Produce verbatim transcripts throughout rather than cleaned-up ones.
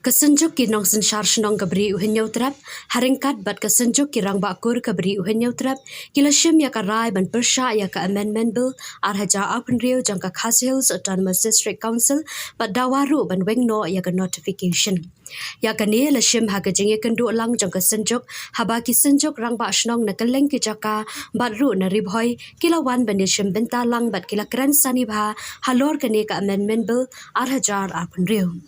Ka Synjuk ki Nongsynshar Shnong ka Bri u Hynñiewtrep, ha ryngkat bad ka Synjuk ki Rangbah Kur ka Bri u Hynñiewtrep, ki la shim ïa ka rai ban pyrshah ïa ka Amendment Bill ar hajar arphew hynriew jong ka Khasi Hills Autonomous District Council, bad dawa ruh ban weng noh ïa ka notification. Ïa kane la shim ha ka jingïakynduh lang jong ka Synjuk, haba ki Synjuk Rangbah Shnong na kylleng ki jaka bad ruh na Ri Bhoi, ki la wan ban ïashim bynta lang bad ki la kren sani bha halor kane ka Amendment Bill ar hajar arphew hynriew.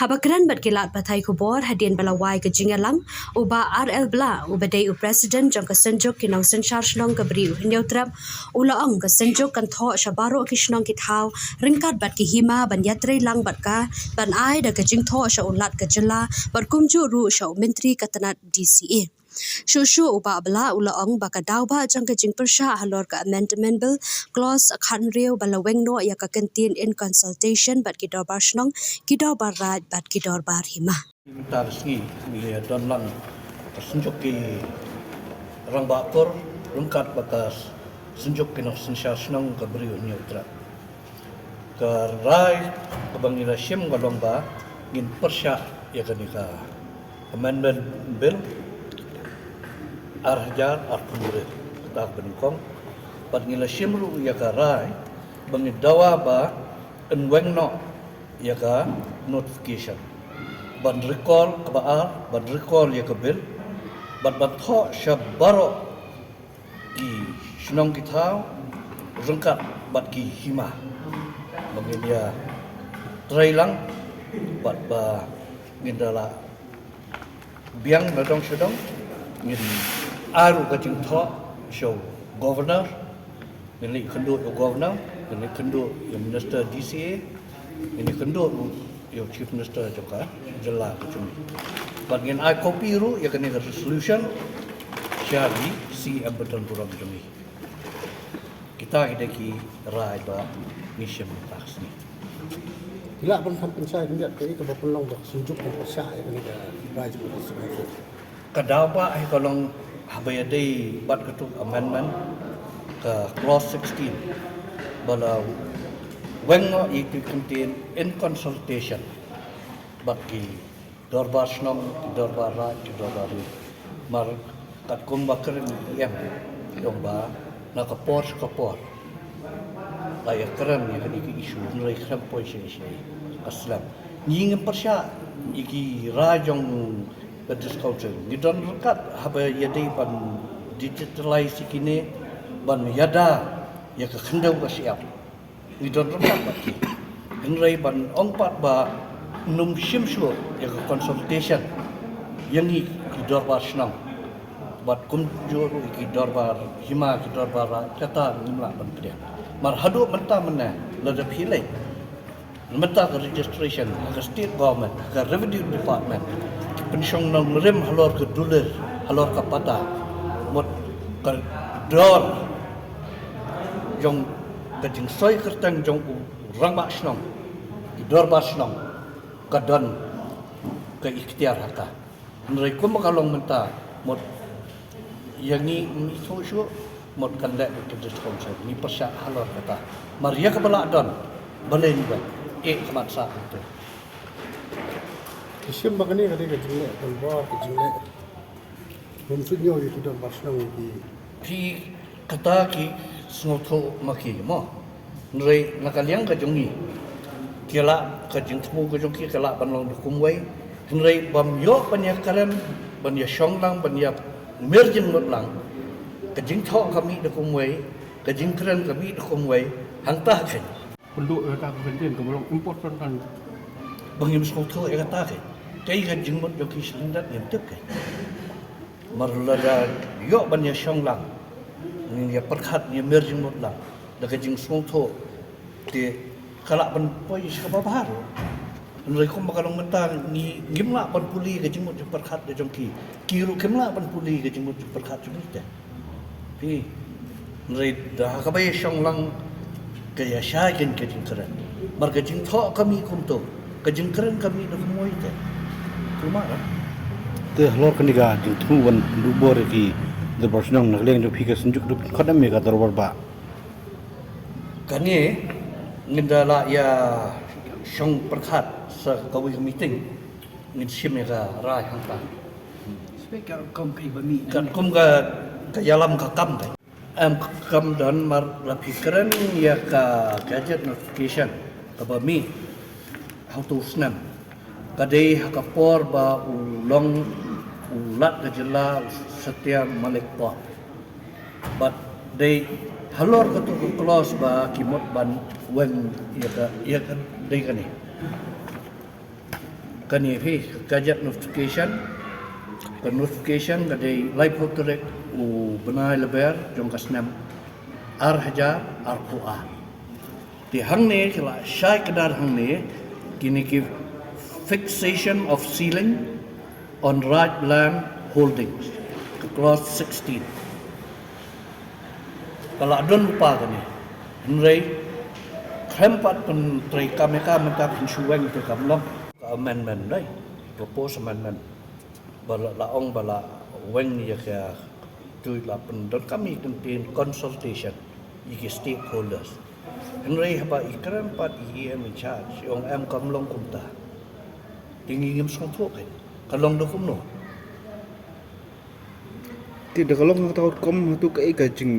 Haba kren bad ki lad pathai khubor hadien ba la wai ka jingïalang, u Bah R L Blah, uba dei u President jong ka Synjuk ki Nongsynshar Shnong ka Bri u Hynñiewtrep, u la ong ka Synjuk kan thoh sha baroh ki shnong ki thaw ryngkat bad ki hima ban ïatrei lang bad ka, ban ai da ka jingthoh sha u Lat ka jylla bad kumjuh ruh sha u Myntri ka tnat D C A. Shuh shuh u Bah Blah u la ong ba ka daw ba jong ka jingpyrshah halor ka Amendment Bill, clause khathynriew, ba la weng noh ïa ka kyntien in consultation bad ki dorbar shnong, ki dorbar raid bad ki dorbar hima. Mynta ka sngi ngi don lang ka Synjuk ki Rangbah Kur ryngkat bad ka Synjuk ki Nongsynshar Shnong ka Bri u Hynñiewtrep. Ka rai kaba ngi la shim ka long ba ngin pyrshah ïa kane ka Amendment Bill ar hajar arphew hynriew, kata kaba nyngkong. Bad ngi la shim ruh ïa ka rai ba ngin dawa ba yn weng noh ïa ka notification, ban recall, kaba ar, ban recall ïa ka bill, bad ban thoh sha baroh ki shnong ki thaw ryngkat bad ki hima, ba ngin ïatrei lang bad ba ngin da lah biang na dong sha dong. Ngin ai ruh ka jingthoh sha u Governor, ngin leit kynduh ïa u Governor, ngin leit kynduh ïa u Minister D C A, ngin leit kynduh ruh ïa u Chief Minister jong ka jylla ka jong ngi. Bad ngin ai copy ruh ïa kane ka resolution sha ki C M ba don burom jong ngi. Kita ki dei ki rai ba ngi shim mynta ka sngi. Ki lah ban kham pynshai khyndiat kaei kaba pynlong ba ka Synjuk kan pyrshah ïa kane ka rai jong ka Synjuk. Ka daw ba hi ka long haba ïadei bad katto amendment, ka clause sixteen, ba la weng noh ïa ki kyntien in consultation bad ki dorbar shnong, ki dorbar raid, ki dorbar ri. Mar katkum ba kren i em, i ong ba na ka por sha ka por la ïakren ïa kane ka issue, hynrei khlem poi shaei shaei, ka slem. Ngi ngim pyrshah ïa ki rai jong ka District Council. Ngi don ryngkat haba ïadei ban digitalize ïa kine, ban ïada ïa ka khyndew ka shyiap. Ngi don ryngkat bad ki. Hynrei ban ong pat ba ngim shim shuh ïa ka consultation ïa ngi ki dorbar shnong bad kumjuh ruh ïa ki dorbar hima, ki dorbar raid, kata ngim lah ban pdiang. Mar haduh mynta mynne, lada phi leit mynta ka registration ha ka state government, ha ka revenue department, ki pynshong nongrim halor ka dulir, halor ka patta, mut ka dor jong ka jingsoi kyrteng jong u rangbah shnong, ki dorbar shnong, ka don ka iktiar ha ka. Hynrei kumba ka long mynta, mut ïa ngi ngi shu shu, mut kan leh ka District Council, ngi pyrshah halor kata. Mar ïa kaba lah don, balei ngi weng, eh, ka mat sah kumta. Ki shim ba kane ka dei ka jingleh, kan bor ka jingleh. Bym suidñiew ïa ki dorbar shnong ïa ki. Phi kata ki sngewthuh ma ki mo. Hynrei na ka liang ka jong ngi, ki lah, ka jingthmu ka jong ki ka lah ban long da kumwei. Hynrei bym ïoh ban ïakren, ban ïashong lang, ban ïamir jingmut lang. Ka jingthoh ka mih da kumwei, ka jingkren ka mih da kumwei, hangta ha kane. Pynduh ïa kata ka kyntien kaba long important kan. Ba ngim sngewthuh ïa kata ka. Kaei ka jingmut jong ki sha lyndet ngim tip ka. Mar lada ïoh ban ïashong lang, ngin ïa pyrkhat, ngin ïamir jingmut lang da ka jingsngewthuh, te ka lah ban poi sha kaba bha ruh. Hynrei kumba ka long mynta ngi, ngim lah ban pule ka jingmut jingpyrkhat ka jong ki. Ki ruh kim lah ban pule ka jingmut jingpyrkhat jong ngi te. Phi, hynrei da kaba ïashong lang ka ïashai kein ka jingkren. Mar ka jingthoh ka mih kumto, ka jingkren ka mih da kumwei te. Kumar, eh? Te halor kane ka jingthmu ban pynduh bor ïa ki dorbar shnong, na ka liang jong phi ka Synjuk, da pynkhot em ïa ka dorbar bah? Kane ngin da lah ïashong pyrkhat sa kawei ka meeting. Ngin shim ïa ka rai hangta. Speaker, kum ka i ba mih. Katkum ka, ka ïalam ka kam ka. Em, kam don mar la phi kren ïa ka gazette notification kaba mih ha utu u snem. Ka dei ha ka por ba u long u Lat ka jylla u Satya Malik por. Bad dei halor katu ka clause ba ki mut ban weng ïa ka, ïa ka dei kane. Kane phi, ka gazette notification, ka notification ka dei laiphew tarik u bnai Lber jong ka snem ar hajar arphew ar. Te hangne ki la shai kdar hangne kine ki fixation of ceiling on Raj land holdings, ka clause sixteen. Ka la don lypa kane. Hynrei khlem pat pyntreikam ïa ka mynta phin shu weng te kam long. Ka amendment dei, proposed amendment. Ba la, la ong ba la weng ïa ka, tu la pyndonkam ïa ka consultation ïa ki stakeholders. Hynrei haba i kren pat i E M in charge, i ong em kam long kumta. Te ngi ngim sngewthuh kein. Ka long da kumno? Te da ka long hangta kum hato kaei ka jing,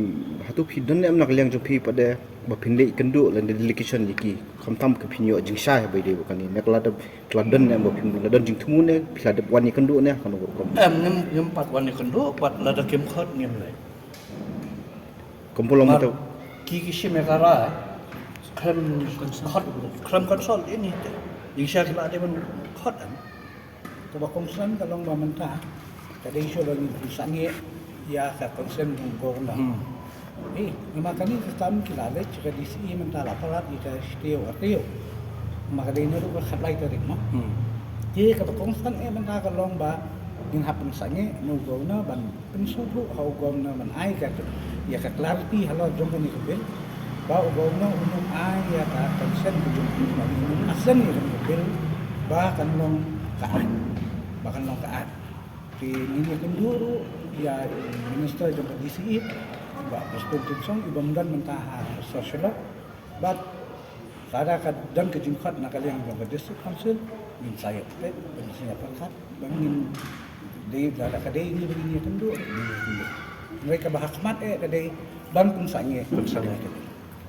hato phi don em na ka liang jong phi pat de ba phin leit kynduh lane delegation ïa ki, khamtam ka phin ïoh jingshai ba ïadei bad kane, ne ka la da, ka la don em ba phin la don jingthmu ne phi la dep wan ïa kynduh ne kano ka rukom? Em, ngim, ngim pat wan ïa kynduh, bad lada kim khot ngim leit. Kumba long, mar, hangta ki, ki shim ïa ka rai khlem khot, khlem consult ïa ngi te. Jingshai ki la dei ban khot em. Kaba kongsan ka long ba mynta ka dei shuh ba ngin pynsangeh ïa ka consent jong u governor. Hmm. Eh, namar kane ka kam ki la leit sha ka D C E mynta, la palat ïa ka shi taïew ar taïew. Namar ka dei naduh ka khatlai tarik mo. Hmm. Te kaba kongsan eh mynta ka long ba ngin hap pynsangeh na u governor ban pynsngewthuh ha u governor ban ai ka, ïa ka clarity halor jong kane ka bill. Ba u governor un ym ai ïa ka consent ka jong u, ba un ym assent ïa kane ka bill ba kan long ka aiñ, ba kan long ka aiñ. Te ngin ïakynduh ruh ïa i Minister jong ka D C E, Bah Prestone Tynsong, i bym don mynta ha Sorshillok. Bad lada ka don ka jingkhot na ka liang jong ka District Council, ngin sa ïa peit, ngin sa ïa pyrkhat, ba ngin dei, lada ka dei ngi ba ngin ïakynduh, ngin ïakynduh. Hynrei kaba ha khmat eh ka dei ban pynsangeh. Pynsangeh.